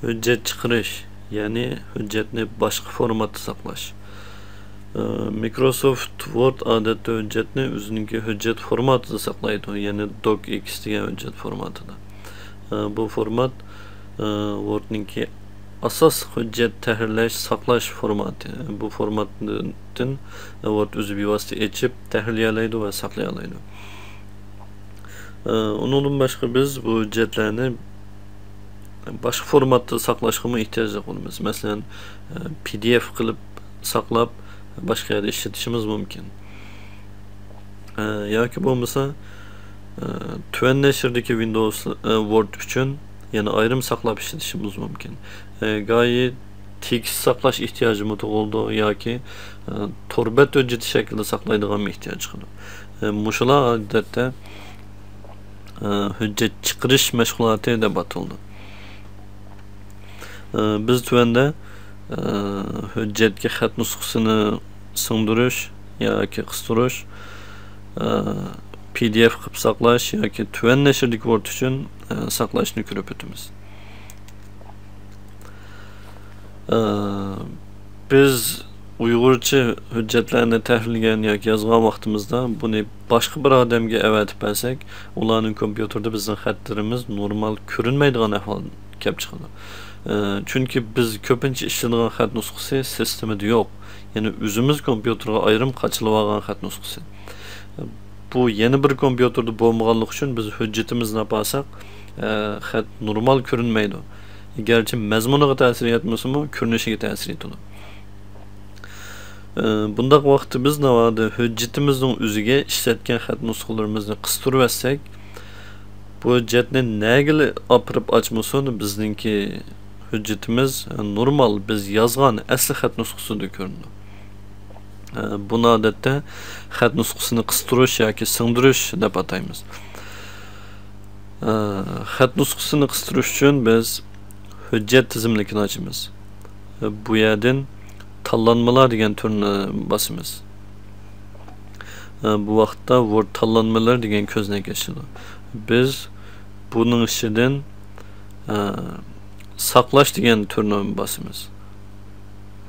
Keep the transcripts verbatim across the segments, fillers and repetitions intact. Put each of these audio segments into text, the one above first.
ھۆججەت چىقىرىش، يەنى ھۆججەتنى باشقا فورماتتا ساقلاش. ئى، مىكروسوفت ۋورد ئادەتتە ھۆججەتنى ئۆزىنىڭكى ھۆججەت فورماتىدا ساقلايدۇ، يەنى دوك ئېكس دېگەن ھۆججەت فورماتىدا. ئى، بۇ فورمات، ئى، ۋوردنىڭكى ئاساسلىق ھۆججەت تەھرىرلەش، ساقلاش فورماتى. بۇ فورماتتىن ۋورد ئۆزى بىۋاسىتە ئېچىپ تەھرىرلىيەلەيدۇ ۋە ساقلىيالايدۇ. ئى، ئۇنىڭدىن باشقا بىز بۇ ھۆججەتلەرنى باشقا فورماتتا ساقلاشقىمۇ ئېھتىياجلىق بولىمىز. مەسىلەن، ئى، پى دى ئېف قىلىپ ساقلاپ، باشقا يەردە ئىشلىتىشىمىز مۇمكىن. ئى، ياكى بولمىسا، ئى، تۆۋەن نەشردىكى ۋىندوۋس، ئى، ۋورد ئۈچۈن يەنە ئايرىم ساقلاپ ئىشلىتىشىمىز مۇمكىن. ئى، گايى تېكىست ساقلاش ئېھتىياجىمۇ تۇغۇلىدۇ ياكى، ئى، تور بەت ھۆججىتى شەكلىدە ساقلايدىغانمۇ ئېھتىياج چىقىدۇ. ئى، مۇشۇلار ئادەتتە، ئى، ھۆججەت چىقىرىش مەشغۇلاتى دەپ ئاتىلىدۇ. ئى، بىز تۆۋەندە، ئى، ھۆججەتكە خەت نۇسخىسىنى سىڭدۈرۈش ياكى قىستۇرۇش، ئى، پى دى ئېف قىلىپ ساقلاش ياكى تۆۋەن نەشردىكى ۋورد ئۈچۈن، ئى، ساقلاشنى كۆرۈپ ئۆتىمىز. ئى، بىز ئۇيغۇرچە ھۆججەتلەرنى تەھرىرلىگەن ياكى يازغان ۋاقتىمىزدا بۇنى باشقا بىر ئادەمگە ئەۋەتىپ بەرسەك، ئۇلارنىڭ كومپيۇتېرىدا بىزنىڭ خەتلىرىمىز نورمال كۆرۈنمەيدىغان ئەھۋال كەپ چىقىدۇ. ئى، چۈنكى بىز كۆپىنچە ئىشلىتىدىغان خەت نۇسخىسى سىستېمىدا يوق. يەنى ئۆزىمىز كومپيۇتېرغا ئايرىم قاچىلىۋالغان خەت نۇسخىسى. بۇ يەنە بىر كومپيۇتېردا بولمىغانلىقى ئۈچۈن بىز ھۆججىتىمىزنى ئاپارساق، ئە، خەت نورمال كۆرۈنمەيدۇ. گەرچە مەزمۇنىغا تەسىر يەتمىسىمۇ، كۆرۈنۈشىگە تەسىر يېتىدۇ. ئە، بۇنداق ۋاقىتتا بىز ناۋادا ھۆججىتىمىزنىڭ ئۆزىگە ئىشلەتكەن خەت نۇسخىلىرىمىزنى قىستۇرۇۋەتسەك، بۇ ھۆججەتنى نەگىلا ئاپىرىپ ئاچمىسۇن، بىزنىڭكى ھۆججىتىمىز، ئە، نورمال بىز يازغان ئەسلى خەت نۇسخىسىدا كۆرۈنىدۇ. ئە، بۇنى ئادەتتە خەت نۇسخىسىنى قىستۇرۇش ياكى سىڭدۈرۈش دەپ ئاتايمىز. ئە، خەت نۇسخىسىنى قىستۇرۇش ئۈچۈن بىز ھۆججەت تىزىملىكىنى ئاچىمىز. ئە، بۇ يەردىن تاللانمىلار دېگەن تۈرنى باسىمىز. ئە، بۇ ۋاقىتتا ۋورد تاللانمىلىرى دېگەن كۆزنەك ئېچىلىدۇ. بىز بۇنىڭ ئىچىدىن، ئە، ساقلاش دېگەن تۈرنى باسىمىز.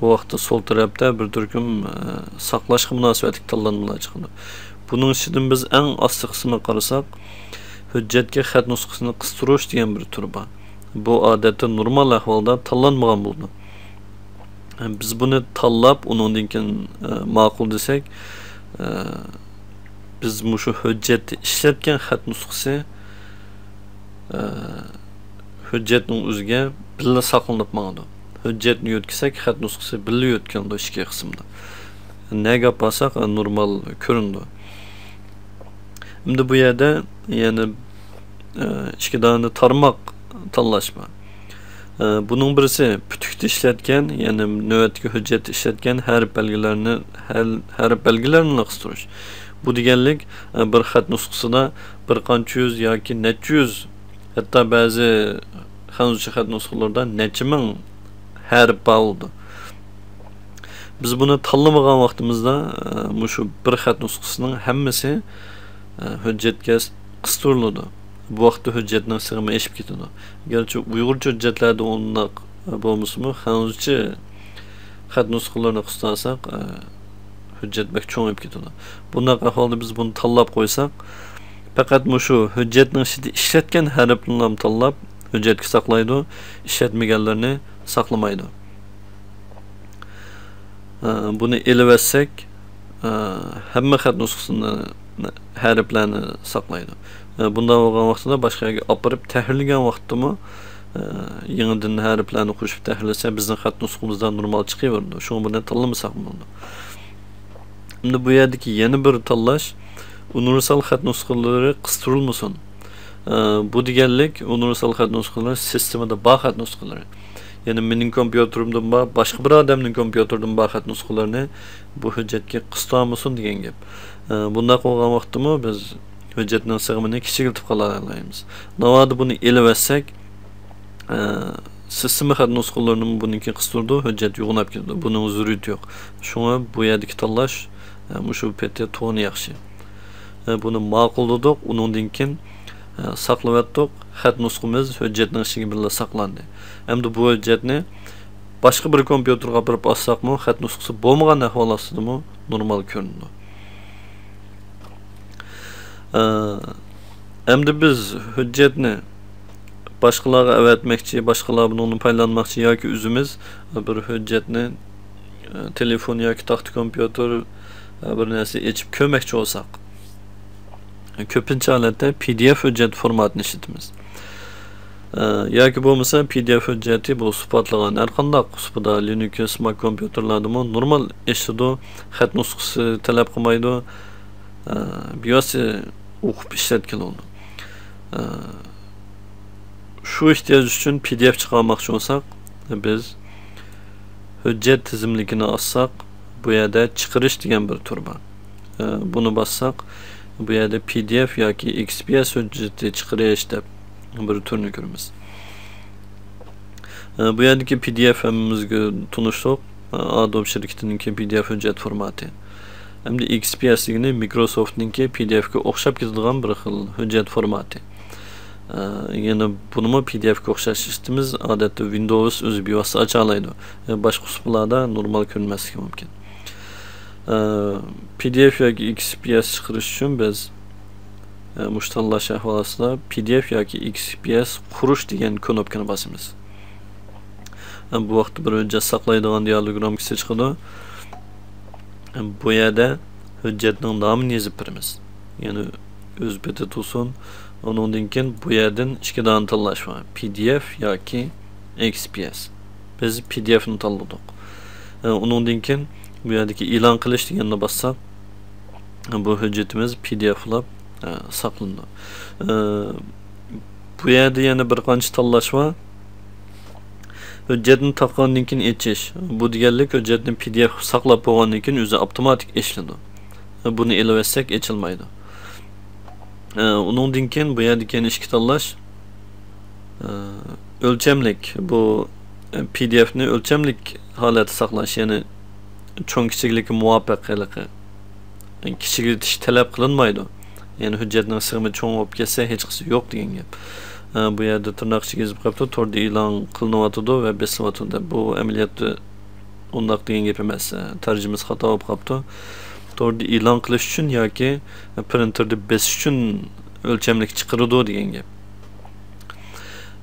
بۇ ۋاقىتتا سول تەرەپتە بىر تۈركۈم، ئە، ساقلاشقا مۇناسىۋەتلىك تاللانمىلار چىقىدۇ. بۇنىڭ ئىچىدىن بىز ئەڭ ئاستى قىسمىغا قارىساق، ھۆججەتكە خەت نۇسخىسىنى قىستۇرۇش دېگەن بىر تۈر بار. بۇ ئادەتتە نورمال ئەھۋالدا تاللانمىغان بولىدۇ. ئە، بىز بۇنى تاللاپ، ئۇنىڭدىن كېيىن، ئە، ماقۇل دېسەك، ئە، بىز مۇشۇ ھۆججەتتە ئىشلەتكەن خەت نۇسخىسى، ئە، ھۆججەتنىڭ ئۆزىگە بىللە ساقلىنىپ ماڭىدۇ. ھۆججەتنى يۆتكىسەك، خەت نۇسخىسى بىللە يۆتكىلىدۇ ئىككى قىسىمدا. نەگە ئاپارساق، ئە، نورمال كۆرۈنىدۇ. ئەمدى بۇ يەردە يەنە، ئە، ئىككى دانە تارماق تاللاش بار. ئە، بۇنىڭ بىرسى پۈتۈكتە ئىشلەتكەن، يەنى نۆۋەتتىكى ھۆججەتتە ئىشلەتكەن ھەرپ بەلگىلەرنى، ھەر-، ھەرپ بەلگىلەرنى قىستۇرۇش. بۇ دېگەنلىك، ئە، بىر خەت نۇسخىسىدا بىر قانچە يۈز ياكى نەچچە يۈز، ھەتتا بەزى خەنزۇچە خەت نۇسخىلىرىدا نەچچە مىڭ ھەرپ بار بولىدۇ. بىز بۇنى تاللىمىغان ۋاقتىمىزدا، ئە، مۇشۇ بىر خەت نۇسخىسىنىڭ ھەممىسى، ئە، ھۆججەتكە قىستۇرۇلىدۇ. بۇ ۋاقىتتا ھۆججەتنىڭ سىغىمى ئېشىپ كېتىدۇ. گەرچە ئۇيغۇرچە ھۆججەتلەردە ئۇنداق، ئە، بولمىسىمۇ، خەنزۇچە خەت نۇسخىلىرىنى قىستۇرساق، ئە، ھۆججەت بەك چوڭىيىپ كېتىدۇ. بۇنداق ئەھۋالدا بىز بۇنى تاللاپ قويساق، پەقەت مۇشۇ ھۆججەتنىڭ ئىچىدە ئىشلەتكەن ھەرپلىرىنىلا تاللاپ، ھۆججەتكە ساقلايدۇ، ئىشلەتمىگەنلىرىنى ساقلىمايدۇ. ئە، بۇنى ئېلىۋەتسەك، ئە، ھەممە خەت نۇسخىسىنى، ھەرپلەرنى ساقلايدۇ. ئە، بۇنداق بولغان ۋاقتىدا باشقا يەرگە ئاپىرىپ تەھرىرلىگەن ۋاقىتتىمۇ، ئە، يېڭىدىن ھەرپلەرنى قوشۇپ تەھرىرلىسە، بىزنىڭ خەت نۇسخىمىزدا نورمال چىقىۋېرىدۇ. شۇڭا بۇنى تاللىمىساق بولىدۇ. ئەمدى بۇ يەردىكى يەنە بىر تاللاش، ئۇنىۋېرسال خەت نۇسخىلىرى قىستۇرۇلمىسۇن. ئە، بۇ دېگەنلىك، ئۇنىۋېرسال خەت نۇسخىلىرى سىستېمىدا بار خەت نۇسخىلىرى. يەنى مېنىڭ كومپيۇتېرىمدىن بار، باشقا بىر ئادەمنىڭ كومپيۇتېرىدىن بار خەت نۇسخىلىرىنى بۇ ھۆججەتكە قىستۇرالمىسۇن دېگەن گەپ. ئە، بۇنداق بولغان ۋاقىتتىمۇ بىز ھۆججەتنىڭ سىغىمىنى كىچىكلىتىپ قالالايمىز. ناۋادا بۇنى ئېلىۋەتسەك، ئە، سىستېما خەت نۇسخىلىرىنىمۇ بۇنىڭكى قىستۇرىدۇ، ھۆججەت يوغىناپ كېتىدۇ. بۇنىڭ زۆرۈرىيىتى يوق. شۇڭا بۇ يەردىكى تاللاش، ئە، مۇشۇ پېتى تونى ياخشى. ئە، بۇنى ماقۇللىدۇق، ئۇنىڭدىن كېيىن، ئە، ساقلىۋەتتۇق. خەت نۇسخىمىز ھۆججەتنىڭ ئىچىگە بىللە ساقلاندى. ئەمدى بۇ ھۆججەتنى باشقا بىر كومپيۇتېرغا ئاپىرىپ ئاچساقمۇ، خەت نۇسخىسى بولمىغان ئەھۋال ئاستىدىمۇ نورمال كۆرۈنىدۇ. ئە، ئەمدى بىز ھۆججەتنى باشقىلارغا ئەۋەتمەكچى، باشقىلار بۇنىڭدىن پايدىلانماقچى ياكى ئۆزىمىز بىر ھۆججەتنى، ئە، تېلېفون ياكى تاختا كومپيۇتېر، ئە، بىر نەرسە ئېچىپ كۆرمەكچى بولساق، كۆپىنچە ھالەتتە پى دى ئېف ھۆججەت فورماتىنى ئىشلىتىمىز. ئە، ياكى بولمىسا پى دى ئېف ھۆججەتى بۇ سۇپاتلىغان ھەرقانداق سۇپىدا، لىنۇكس، ماك كومپيۇتېرلاردىمۇ نورمال ئېچىلىدۇ، خەت نۇسخىسى تەلەپ قىلمايدۇ، ئە، بىۋاسىتە ئوقۇپ ئىشلەتكىلى بولىدۇ. ئە، شۇ ئېھتىياج ئۈچۈن پى دى ئېف چىقارماقچى بولساق، بىز ھۆججەت تىزىملىكىنى ئاچساق، بۇ يەردە چىقىرىش دېگەن بىر تۈر بار. ئە، بۇنى باسساق، بۇ يەردە پى دى ئېف ياكى ئېكس پى ئېس ھۆججىتى چىقىرىش دەپ بىر تۈرنى كۆرىمىز. ئە، بۇ يەردىكى پى دى ئېف ھەممىمىزگە تونۇشلۇق، ئە، ئادوب شىركىتىنىڭكى پى دى ئېف ھۆججەت فورماتى. ئەمدى ئېكس پى ئېس دېگىنى مىكروسوفتنىڭكى پى دى ئېفكە ئوخشاپ كېتىدىغان بىر خىل ھۆججەت فورماتى. ئە، يەنە بۇنىمۇ پى دى ئېفكە ئوخشاش ئىشلىتىمىز. ئادەتتە ۋىندوۋس ئۆزى بىۋاسىتە ئاچالايدۇ. ئە، باشقا ئۇسۇللاردا نورمال كۆرۈنمەسلىكى مۇمكىن. ئە، پى دى ئېف ياكى ئېكس پى ئېس چىقىرىش ئۈچۈن بىز، ئە، مۇشۇ تاللاش ئەھۋالى ئاستىدا پى دى ئېف ياكى ئېكس پى ئېس قۇرۇش دېگەن كنوپكىنى باسىمىز. ئە، بۇ ۋاقىتتا بىر ھۆججەت ساقلايدىغان دىيالوگ رامكىسى چىقىدۇ. ئە، بۇ يەردە ھۆججەتنىڭ نامىنى يېزىپ بېرىمىز. يەنى ئۆز پېتى تۇرسۇن. ئۇنىڭدىن كېيىن بۇ يەردىن ئىككى دانە تاللاش بار. پى دى ئېف ياكى ئېكس پى ئېس. بىز پى دى ئېفنى تاللىدۇق. ئە، ئۇنىڭدىن كېيىن بۇ يەردىكى ئېلان قىلىش دېگەننى باسساق، بۇ ھۆججىتىمىز پى دى ئېف بولۇپ، ئە، ساقلىنىدۇ. ئە، بۇ يەردە يەنە بىر قانچە تاللاش بار. ھۆججەتنى تاپقاندىن كېيىن ئېچىش. بۇ دېگەنلىك ھۆججەتنى پى دى ئېف ساقلاپ بولغاندىن كېيىن ئۆزى ئاپتوماتىك ئېچىلىدۇ. بۇنى ئېلىۋەتسەك ئېچىلمايدۇ. ئە، ئۇنىڭدىن كېيىن بۇ يەردىكى يەنە ئىككى تاللاش. ئە، ئۆلچەملىك. بۇ، ئە، پى دى ئېفنى ئۆلچەملىك ھالەتتە ساقلاش، يەنى چوڭ كىچىكلىككە مۇۋاپىق ھېلىقى. كىچىكلىتىش تەلەپ قىلىنمايدۇ. يەنى ھۆججەتنىڭ سىغىمى چوڭ بولۇپ كەتسە ھېچقىسى يوق دېگەن گەپ. ئە، بۇ يەردە تىرناق ئىچىگە يېزىپ قويۇپتۇ، توردا ئېلان قىلىنىۋاتىدۇ ۋە بېسىلىۋاتىدۇ دەپ. بۇ ئەمەلىيەتتە ئۇنداق دېگەن گەپ ئەمەس. ئە، تەرجىمىسى خاتا بولۇپ قاپتۇ. توردا ئېلان قىلىش ئۈچۈن ياكى پرىنتېردا بېسىش ئۈچۈن ئۆلچەملىك چىقىرىدۇ دېگەن گەپ.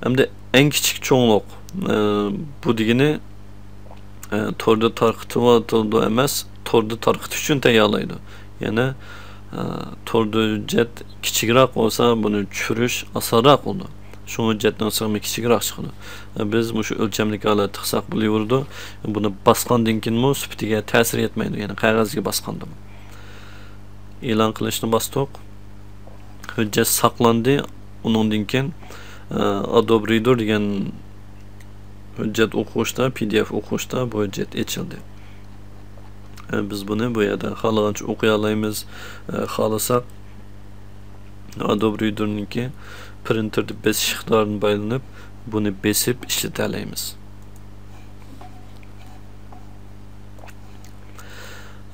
ئەمدى ئەڭ كىچىك چوڭلۇق، ئە، بۇ دېگىنى، ئە، توردا تارقىتىۋاتىدۇ ئەمەس، توردا تارقىتىش ئۈچۈن تەييارلايدۇ. يەنى، ئە، توردا ھۆججەت كىچىكرەك بولسا، بۇنى چۈشۈرۈش ئاسانراق بولىدۇ. شۇڭا ھۆججەتنىڭ سىغىمى كىچىكرەك چىقىدۇ. ئە، بىز مۇشۇ ئۆلچەملىك ھالەتتە قىلساق بولۇۋېرىدۇ. بۇنى باسقاندىن كېيىنمۇ سۈپىتىگە تەسىر يەتمەيدۇ، يەنى قەغەزگە باسقاندىمۇ. ئېلان قىلىشنى باستۇق. ھۆججەت ساقلاندى. ئۇنىڭدىن كېيىن، ئە، ئادوب رىدېر دېگەن ھۆججەت ئوقۇغۇچتا، پى دى ئېف ئوقۇغۇچتا بۇ ھۆججەت ئېچىلدى. ئە، بىز بۇنى بۇ يەردە خالىغانچە ئوقۇيالايمىز. ئە، خالىساق، ئادوب رىدېرنىڭكى پرىنتېردا بېسىش ئىقتىدارىدىن پايدىلىنىپ، بۇنى بېسىپ ئىشلىتەلەيمىز.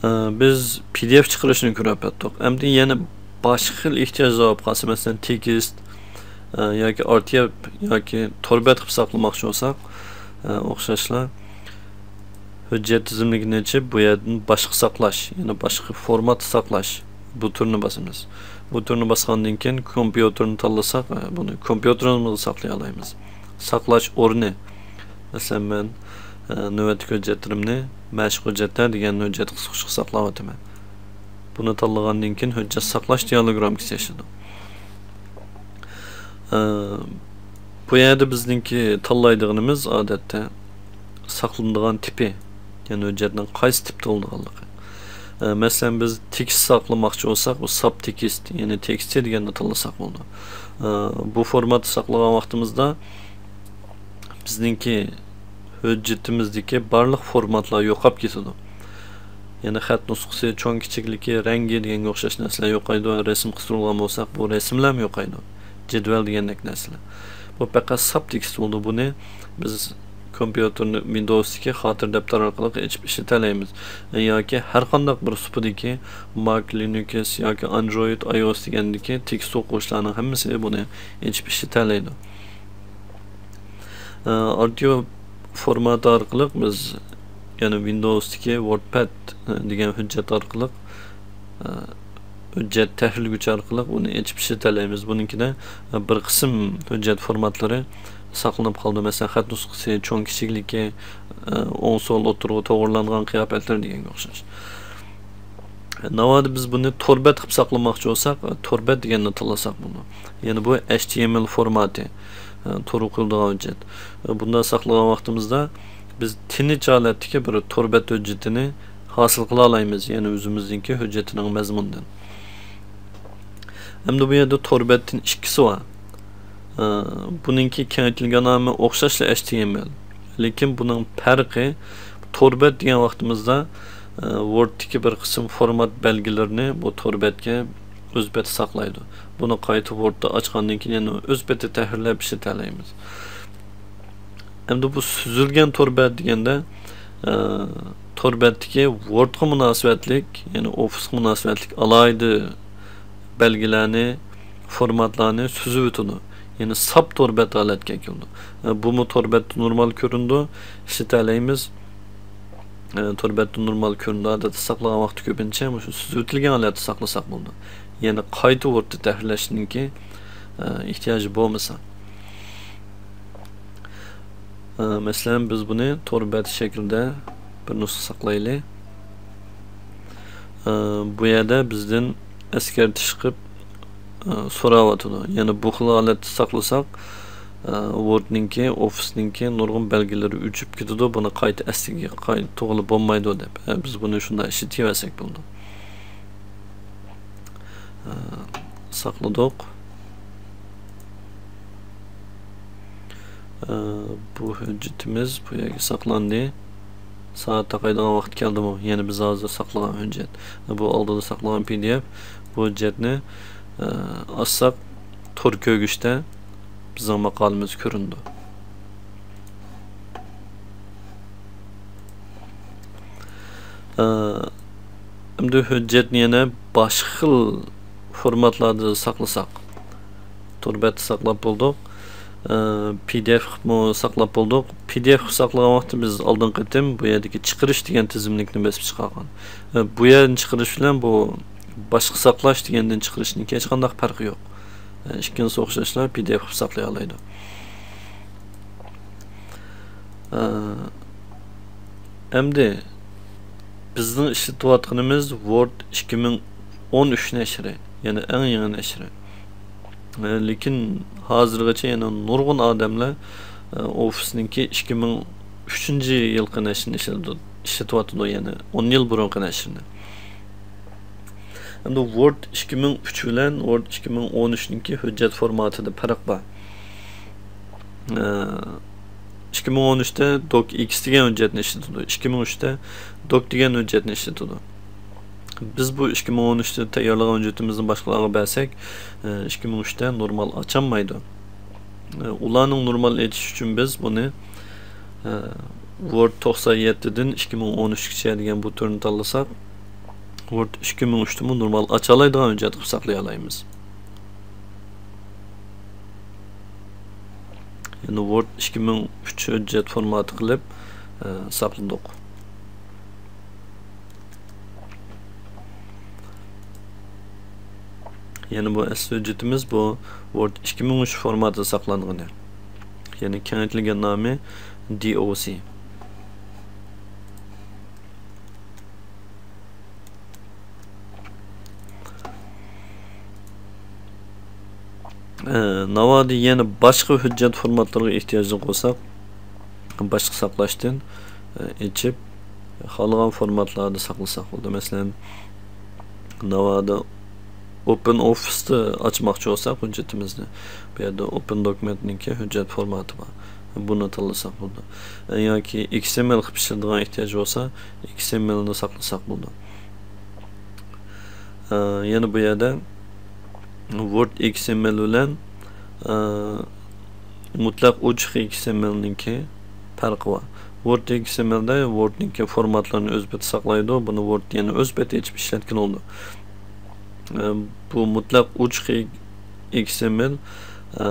ئە، بىز پى دى ئېف چىقىرىشنى كۆرۈپ ئۆتتۇق. ئەمدى يەنە باشقا خىل ئېھتىياجلار بولۇپ قالسا، مەسىلەن، تېكىست، ئە، ياكى ئارتىياپ ياكى تور بەت قىلىپ ساقلىماقچى بولساق، ئە، ئوخشاشلا ھۆججەت تىزىملىكىنى ئېچىپ، بۇ يەردىن باشقا ساقلاش، يەنى باشقا فورماتتا ساقلاش، بۇ تۈرنى باسىمىز. بۇ تۈرنى باسقاندىن كېيىن كومپيۇتېرنى تاللىساق، ئە، بۇنى كومپيۇتېرىمىزدا ساقلىيالايمىز. ساقلاش ئورنى. مەسىلەن، مەن، ئە، نۆۋەتتىكى ھۆججەتلىرىمنى مەشىق ھۆججەتلەر دېگەن ھۆججەت قىسقۇچقا ساقلاۋاتىمەن. بۇنى تاللىغاندىن كېيىن ھۆججەت ساقلاش دىيالوگ رامكىسى ئېچىلىدۇ. ئە، بۇ يەردە بىزنىڭكى تاللايدىغىنىمىز ئادەتتە ساقلىنىدىغان تىپى، يەنى ھۆججەتنىڭ قايسى تىپتا بولىدىغانلىقى. ئە، مەسىلەن، بىز تېكىست ساقلىماقچى بولساق، بۇ ساپ تېكىست، يەنى تېكىستى دېگەننى تاللىساق بولىدۇ. ئە، بۇ فورماتتا ساقلىغان ۋاقتىمىزدا بىزنىڭكى ھۆججىتىمىزدىكى بارلىق فورماتلار يوقاپ كېتىدۇ. يەنى خەت نۇسخىسى، چوڭ كىچىكلىكى، رەڭگى دېگەنگە ئوخشاش نەرسىلەر يوقايدۇ. رەسىم قىستۇرۇلغان بولساق، بۇ رەسىملەرمۇ يوقايدۇ. جەدۋەل دېگەندەك نەرسىلەر. بۇ پەقەت ساپ تېكىست بولىدۇ. بۇنى بىز كومپيۇتېرنى ۋىندوۋستىكى خاتىرە دەپتەر ئارقىلىق ئېچىپ ئىشلىتەلەيمىز. ياكى ھەر قانداق بىر سۇپىدىكى ماك، لىنۇكس ياكى ئاندرويد، ئايئوئېس دېگەندىكى تېكىست ئوقۇغۇچىلارنىڭ ھەممىسى بۇنى ئېچىپ ئىشلىتەلەيدۇ. ئارتيو فورماتى ئارقىلىق بىز، يەنى ۋىندوۋستىكى ۋوردپەد دېگەن ھۆججەت ئارقىلىق، ھۆججەت تەھرىرلىگۈچى ئارقىلىق ئۇنى ئېچىپ ئىشلىتەلەيمىز. بۇنىڭكىدە بىر قىسىم ھۆججەت فورماتلىرى ساقلىنىپ قالىدۇ. مەسىلەن، خەت نۇسخىسى، چوڭ كىچىكلىكى، ئوڭ سول ئوتتۇرىغا توغرىلانغان قىياپەتلىرى دېگەنگە ئوخشاش. ناۋادا بىز بۇنى تور بەت قىلىپ ساقلىماقچى بولساق، تور بەت دېگەننى تاللىساق بولىدۇ. يەنى بۇ H T M L فورماتى، تورغا قويۇلىدىغان ھۆججەت. بۇنداق ساقلىغان ۋاقتىمىزدا بىز تىنچ ھالەتتىكى بىر تور بەت ھۆججىتىنى ھاسىل قىلالايمىز، يەنى ئۆزىمىزنىڭكى ھۆججىتىنىڭ مەزمۇنىدىن. ئەمدى بۇ يەردە تور بەتتىن ئىككىسى بار. ئە، بۇنىڭكى كېڭەيتىلگەن نامى ئوخشاشلا H T M L. لېكىن بۇنىڭ پەرقى، تور بەت دېگەن ۋاقتىمىزدا، ئە، ۋوردتىكى بىر قىسىم فورمات بەلگىلىرىنى بۇ تور بەتكە ئۆز پېتى ساقلايدۇ. بۇنى قايتا ۋوردتا ئاچقاندىن كېيىن يەنە ئۆز پېتى تەھرىرلەپ ئىشلىتەلەيمىز. ئەمدى بۇ سۈزۈلگەن تور بەت دېگەندە، ئە، تور بەتتىكى ۋوردقا مۇناسىۋەتلىك، يەنى ئوفىسقا مۇناسىۋەتلىك ئالاھىدە بەلگىلەرنى، فورماتلارنى سۈزۈۋېتىدۇ. يەنى ساپ تور بەت ھالەتكە كېلىدۇ. ئە، بۇمۇ تور بەتتە نورمال كۆرۈنىدۇ، ئىشلىتەلەيمىز. ئە، تور بەتتە نورمال كۆرۈنىدۇ. ئادەتتە ساقلىغان ۋاقتى كۆپىنچە مۇشۇ سۈزۈۋېتىلگەن ھالەتتە ساقلىساق بولىدۇ. يەنى قايتا ۋوردتا تەھرىرلەشنىڭكى، ئە، ئېھتىياجى بولمىسا. ئە، مەسىلەن، بىز بۇنى تور بەت شەكلىدە بىر نۇسخا ساقلايلى. ئە، بۇ يەردە بىزدىن ئەسكەرتىش قىلىپ، ئە، سوراۋاتىدۇ. يەنى بۇ خىل ھالەتتە ساقلىساق، ئە، ۋوردنىڭكى، ئوفىسنىڭكى نۇرغۇن بەلگىلىرى ئۆچۈپ كېتىدۇ، بۇنى قايتا ئەسلىگە قايتۇرغىلى بولمايدۇ دەپ. ئە، بىز بۇنى شۇنداق ئىشلىتىۋەرسەك بولىدۇ. ئە، ساقلىدۇق. ئە، بۇ ھۆججىتىمىز بۇ يەرگە ساقلاندى. سائەت تاقايدىغان ۋاقىت كەلدىمۇ؟ يەنى بىز ھازىر ساقلىغان ھۆججەت. بۇ ئالدىدا ساقلىغان P D F. بۇ ھۆججەتنى، ئە، ئاچساق، تور كۆرگۈچتە بىزنىڭ ماقالىمىز كۆرۈنىدۇ. ئە، ئەمدى ھۆججەتنى يەنە باشقا خىل فورماتلاردا ساقلىساق، تور بەتتە ساقلاپ بولدۇق. ئە، P D F قىلىپمۇ ساقلاپ بولدۇق. P D F قىلىپ ساقلىغان ۋاقتى بىز ئالدىنقى قېتىم بۇ يەردىكى چىقىرىش دېگەن تىزىملىكنى بېسىپ چىقارغان. ئە، بۇ يەردىن چىقىرىش بىلەن بۇ باشقا ساقلاش دېگەندىن چىقىرىشنىڭكى ھېچقانداق پەرقى يوق. ئە، ئىككىلىسى ئوخشاشلا P D F قىلىپ ساقلىيالايدۇ. ئە، ئەمدى بىزنىڭ ئىشلىتىۋاتقىنىمىز ۋورد ئىككى مىڭ ئون ئۈچ نەشرى، يەنى ئەڭ يېڭى نەشرى. ئە، لېكىن ھازىرغىچە يەنە نۇرغۇن ئادەملەر، ئە، ئوفىسنىڭكى ئىككى مىڭ ئۈچىنچى يىلقى نەشرىنى ئىشلىتىۋاتىدۇ، يەنى ئون يىل بۇرۇنقى نەشرىنى. ئەمدى ۋورد ئىككى مىڭ ئۈچ بىلەن ۋورد ئىككى مىڭ ئون ئۈچنىڭكى ھۆججەت فورماتىدا پەرق بار. ئىككى مىڭ ئون ئۈچتە دوك ئىكىس دېگەن ھۆججەتنى ئىشلىتىدۇ، ئىككى مىڭ ئۈچتە دوك دېگەن ھۆججەتنى ئىشلىتىدۇ. بىز بۇ ئىككى مىڭ ئون ئۈچتە تەييارلىغان ھۆججىتىمىزنى باشقىلارغا بەرسەك، ئىككى مىڭ ئۈچتە نورمال ئاچالمايدۇ. ئۇلارنىڭ نورمال ئېچىشى ئۈچۈن بىز بۇنى، ۋورد توقسان يەتتىدىن ئىككى مىڭ ئون ئۈچكىچە دېگەن بۇ تۈرنى تاللىساق، ۋورد ئىككى مىڭ ئۈچتىمۇ نورمال ئاچالايدىغان ھۆججەت قىلىپ ساقلىيالايمىز. يەنى ۋورد ئىككى مىڭ ئۈچ ھۆججەت فورماتى قىلىپ، ئە، ساقلىدۇق. يەنى بۇ ئەسلى ھۆججىتىمىز بۇ ۋورد ئىككى مىڭ ئۈچ فورماتىدا ساقلانغىنى. يەنى كېڭەيتىلگەن نامى D O C. ئە، ناۋادا يەنە باشقا ھۆججەت فورماتلىرىغا ئېھتىياجلىق بولساق، باشقا ساقلاشتىن، ئە، ئېچىپ، خالىغان فورماتلاردا ساقلىساق بولىدۇ. مەسىلەن، ناۋادا ئوپېن ئوفىستا ئاچماقچى بولساق ھۆججىتىمىزنى، بۇ يەردە ئوپېن دوكۇمېنتنىڭكى ھۆججەت فورماتى بار. بۇنى تاللىساق بولىدۇ. ياكى XML قىلىپ ئىشلىتىدىغان ئېھتىياج بولسا، XML نى ساقلىساق بولىدۇ. ئە، يەنە بۇ يەردە Word XML بىلەن، ئە، مۇتلەق ئوچۇق XML نىڭكى پەرقى بار. ۋورد ئېكس ئېم ئېلدا ۋوردنىڭكى فورماتلىرىنى ئۆز پېتى ساقلايدۇ، بۇنى ۋورد يەنە ئۆز پېتى ئېچىپ ئىشلەتكىلى بولىدۇ. ئە، بۇ مۇتلەق ئوچۇق ئېكس ئېم ئېل، ئە،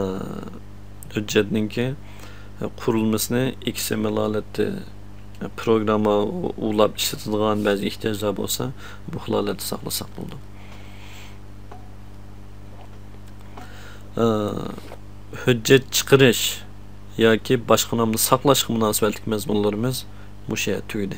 ھۆججەتنىڭكى، ئە، قۇرۇلمىسىنى ئېكس ئېم ئېل ھالەتتە، ئە، پروگرامما ئۇلاپ ئىشلىتىدىغان بەزى ئېھتىياجلار بولسا، بۇ خىل ھالەتتە ساقلىساق بولىدۇ. ئە، ھۆججەت چىقىرىش ياكى باشقا نامدا ساقلاشقا مۇناسىۋەتلىك مەزمۇنلىرىمىز مۇشۇ يەردە تۈگىدى.